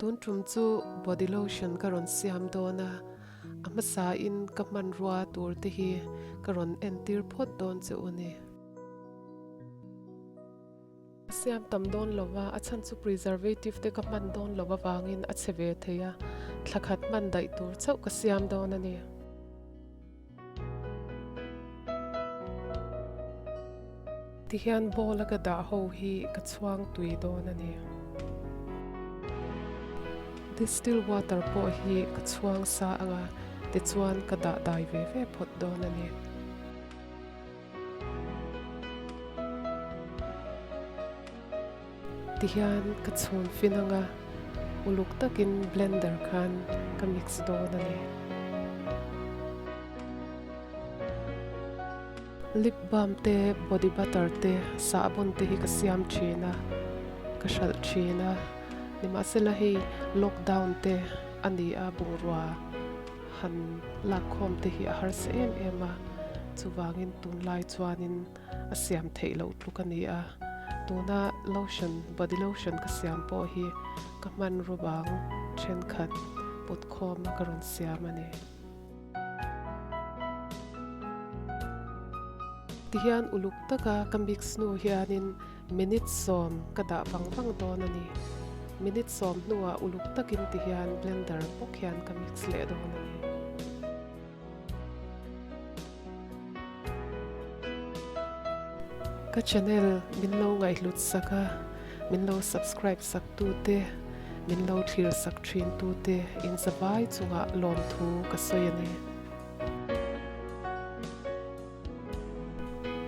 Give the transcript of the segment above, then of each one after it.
Tun tum chu body lotion ka rawn siam dawn a, a hmasa in ka hmanrua tur te hi ka rawn entir phawt dawn che u ni. A siam tam dawn lo va, a chhan chu preservative te ka hman dawn lo avangin a chhe ve thei a, thla khat hman daih tur chauh ka siam dawn a ni. Tihian bowl a ka dah ho hi ka chhuang tui dawn a ni. Distilled water pawh hi ka chhuang sa anga tichuan ka dah dai ve ve phawt dawn a ni. Tihian ka chhun fin anga uluk takin blender khan ka mix dawn a ni. Lip balm te, body butter te, sahbawn te hi ka siam thin a, ka hralh thin a. Nimahsela hei lockdown te a ni a bungrua. Han lakkhawm te hi a harsa em em a, chuvangin tunlai chuanin a siam theih loh tluk a ni a. Tuna lotion, body lotion ka siam pawh hi ka hmanraw bang thenkhat put khawm a ka rawn siam a ni. Tihian uluk taka ka mix hnu hianin Minute sawm ka dah vang vang dawn a ni. Minute sawm hnuah uluk takin ti hian blender bawk hian ka mix leh dawn a ni. Ka channel min lo ngaihhlut sak a, min lo subscribe sak tu te, min lo thlir sak thin tu te inzavai chungah lawmthu ka sawi a ni.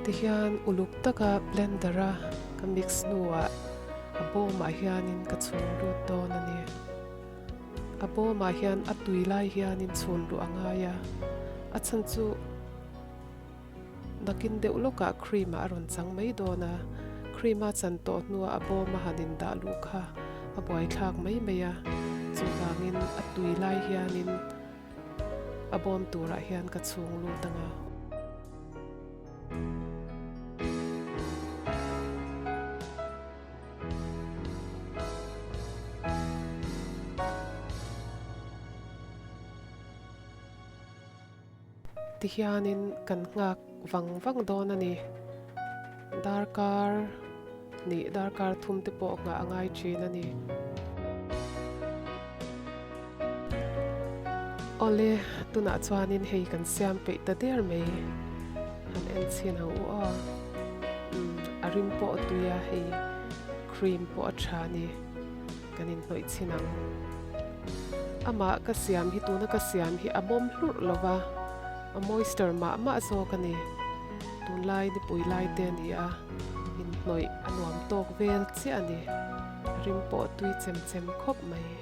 Tihian uluk taka blender a ka mix hnuah a bawmah hianin ka chhun lut dawn a ni. A bawmah hian a tui lai hianin chhun luh a ngai a, a chhan chu nakin deuh lawkah cream ah a rawn chang mai dawn a, cream a chan tawh hnuah a bawm a han indah luh kha a buaithlak mai mai a, chuvangin a tui lai hianin. A bawm turah hian ka chhung lut ang a. Tihianin kan nghak vang vang dawn a ni. Darkar nih darkar thum te pawh nghah a ngai thin a ni. Awle, tunah chuanin hei kan siam peih ta der mai. Han en chhin ang u aw. Umm, a rim pawh a tui a, hei cream pawh a tha a ni. Kan inhnawih chhin ang. Amah ka siam hi tuna ka siam hi a bawm hlurh lo va, a moisture mah mah zawk a ni. Tunlai nipui lai te a ni a, inhnawih a nuam tawk vel chiah a ni. Rim pawh tui chem chem khawp mai.